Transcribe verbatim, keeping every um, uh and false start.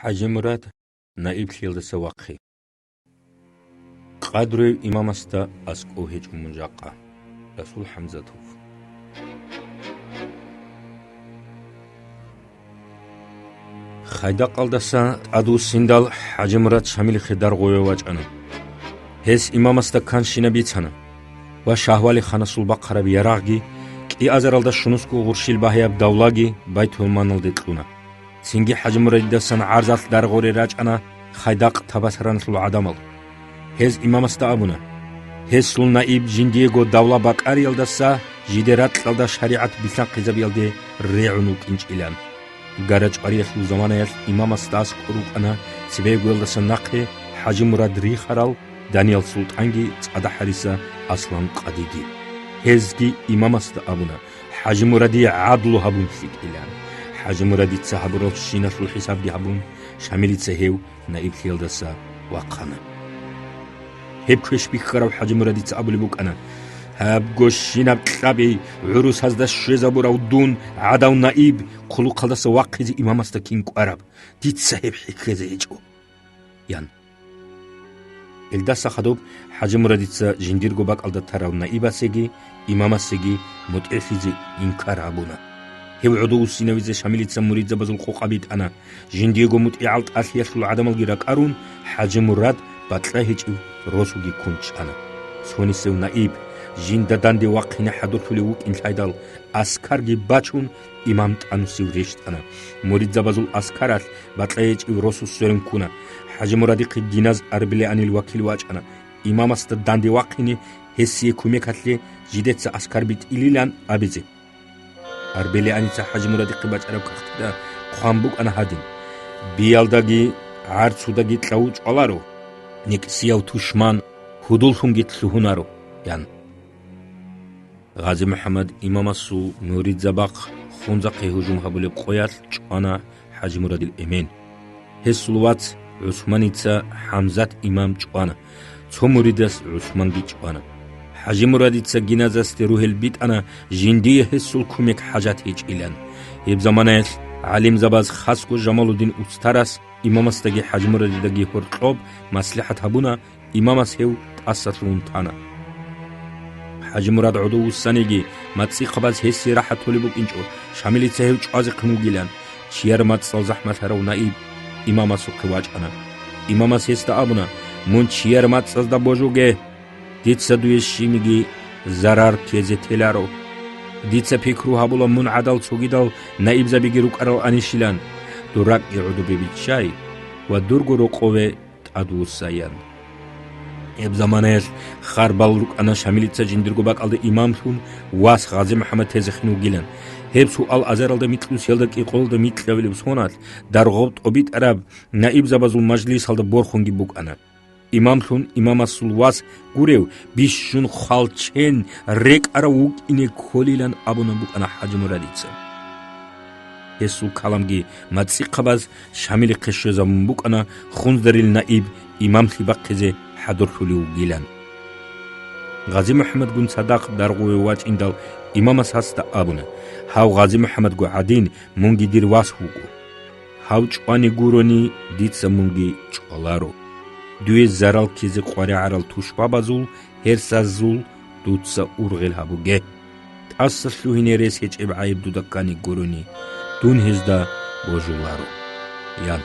ХӀажимурад наиблъиялдаса вахъи. Къадру имамасда аскӀов гьечӀо мун жакъа. Расул ХӀамзатов. Хайдакъалдаса тӀадвуссиндал ХӀажимурад Шамилихъе Даргъове вачӀана. Гьес имамасда канщинаб бицана ва Шагьвали ханасул бахъараб ярагъги, кӀиазаралда щунусго гъурщил багьаяб давлаги Байтулманалде кьуна. Цинги ХӀажимурадидасан гӀарзалъ Даргъоре рачӀана Хайдакъ Табасараналъул гӀадамал. Гьез имамасда абуна: «Гьесул наиб жиндиего давла бакӀариялдаса жиде ракьалда шаригӀат билълъанхъизабиялде регӀун вукӀинчӀилан». ГарачӀвариялъул заманаялъ имамасда аскӀор рукӀана цебегоялдаса нахъе ХӀажимурад рихарал Даниял султӀанги ЦӀадахӀариса Аслан къадиги. Гьезги имамасда абуна: «ХӀажимурадие гӀадлу гьабун лъикӀилан». ХӀажимурадица гьабурал щиналъул хӀисабги гьабун, Шамилица гьев наиблъиялдаса вахъана. Гьеб квеш бихьарав ХӀажимурадица абулеб букӀана: «Гьабго щинаб кьаби гӀурусазда щвезабурав дун гӀадав наиб хъулухъалдаса вахъизе имамасда кин кӀвараб? Дица гьеб хӀехьезе гьечӀо», – ян. Илдаса хадуб ХӀажимурадица жиндирго бакӀалда тарав наибасеги имамасеги мутӀигӀлъизе инкар гьабуна. Гьев гӀодов вуссинавизе Шамилица муридзабазул къокъа битӀана. Жиндиего мутӀигӀал тӀалъиялъул гӀадамалги ракӀарун, ХӀажимурад бакьа гьечӀев росуги ккун чӀана. Цонисев наиб, жинда данде вахъине хӀадурлъулев вукӀин лъайдал, аскарги бачун, имам тӀанусев рещтӀана. Муридзабазул аскаралъ бакьа гьечӀев росу сверун ккуна. ХӀажимурадихъе Гиназ Арбелианил вакил вачӀана. Имамасда данде вахъине гьесие кумекалъе жидеца аскар битӀилилан абизе. Арбелианица ХӀажимурадихъе бачӀараб кагътида хъван букӀана гьадин: «Биялдаги гӀарцудаги кьаву чӀваларо, никӀсияв тушман гьудуллъунги лъугьунаро», – ян. Гъази-МухӀаммад имамасул муридзабахъ Хунзахъе гьужум гьабулеб къоялъ чӀвана ХӀажимурадил эмен. Гьесул вац ГӀусманица ХӀамзат имам чӀвана, цо муридас ГӀусманги чӀвана. ХӀажимурадица Гиназасде ругьел битӀана, жиндие гьесул кумек хӀажат гьечӀилан. Гьеб заманаялъ гӀалимзабаз, хасго Жамалудин устарас, имамасдаги ХӀажимурадидаги гьоркьоб маслихӀат гьабуна, имамас гьев тӀасалъугьун тана. ХӀажимурад гӀодов вуссаниги, мацӀихъабаз гьесие рахӀат толеб букӀинчӀо, Шамилица гьев чӀвазехъин вугилан, чияр мацӀал захӀмалъарав наиб имамасухъе вачӀана. Имамас гьесда абуна: «Мун чияр мацӀазда божуге, дица дуе щибниги зарар ккезе теларо. Дица пикру гьабула, мун гӀадал цогидал наибзабиги рукӀарал анищилан. Дур ракӀги гӀодобе биччай ва дурго рокъове тӀадвуссаян». Гьеб заманаялъ харбал рукӀана Шамилица жиндирго бакӀалда имамлъун вас Гъази-МухӀаммад тезехъин вугилан. Гьеб суал азаралда микьусиялда кӀикъоялда микьабилеб соналъ, Даргъоб тӀобитӀараб наибзабазул мажлисалда борхунги букӀана. Имамлъун имамасул вас гурев бищун хвалчен рекӀарав вукӀине кколилан абуна букӀана ХӀажимурадица. Гьесул каламги мацӀихъабаз Шамилихъе щвезабун букӀана, Хунзарил наиб имамлъи бахъизе хӀадурлъулев вугилан. Гъази-МухӀаммадгун цадахъ Даргъове вачӀиндал, имамас гьасда абуна: «Гьав Гъази-МухӀаммадго гӀадин, мунги дир вас вуго. Гьав чӀвани гурони, дица мунги чӀваларо. Дуе зарал ккезе къваригӀарал тушбабазул, гьерсазул дуца ургъел гьабуге. ТӀаса лъугьине рес гьечӀеб гӀайиб дуда ккани гурони, дун гьезда божуларо», – ян.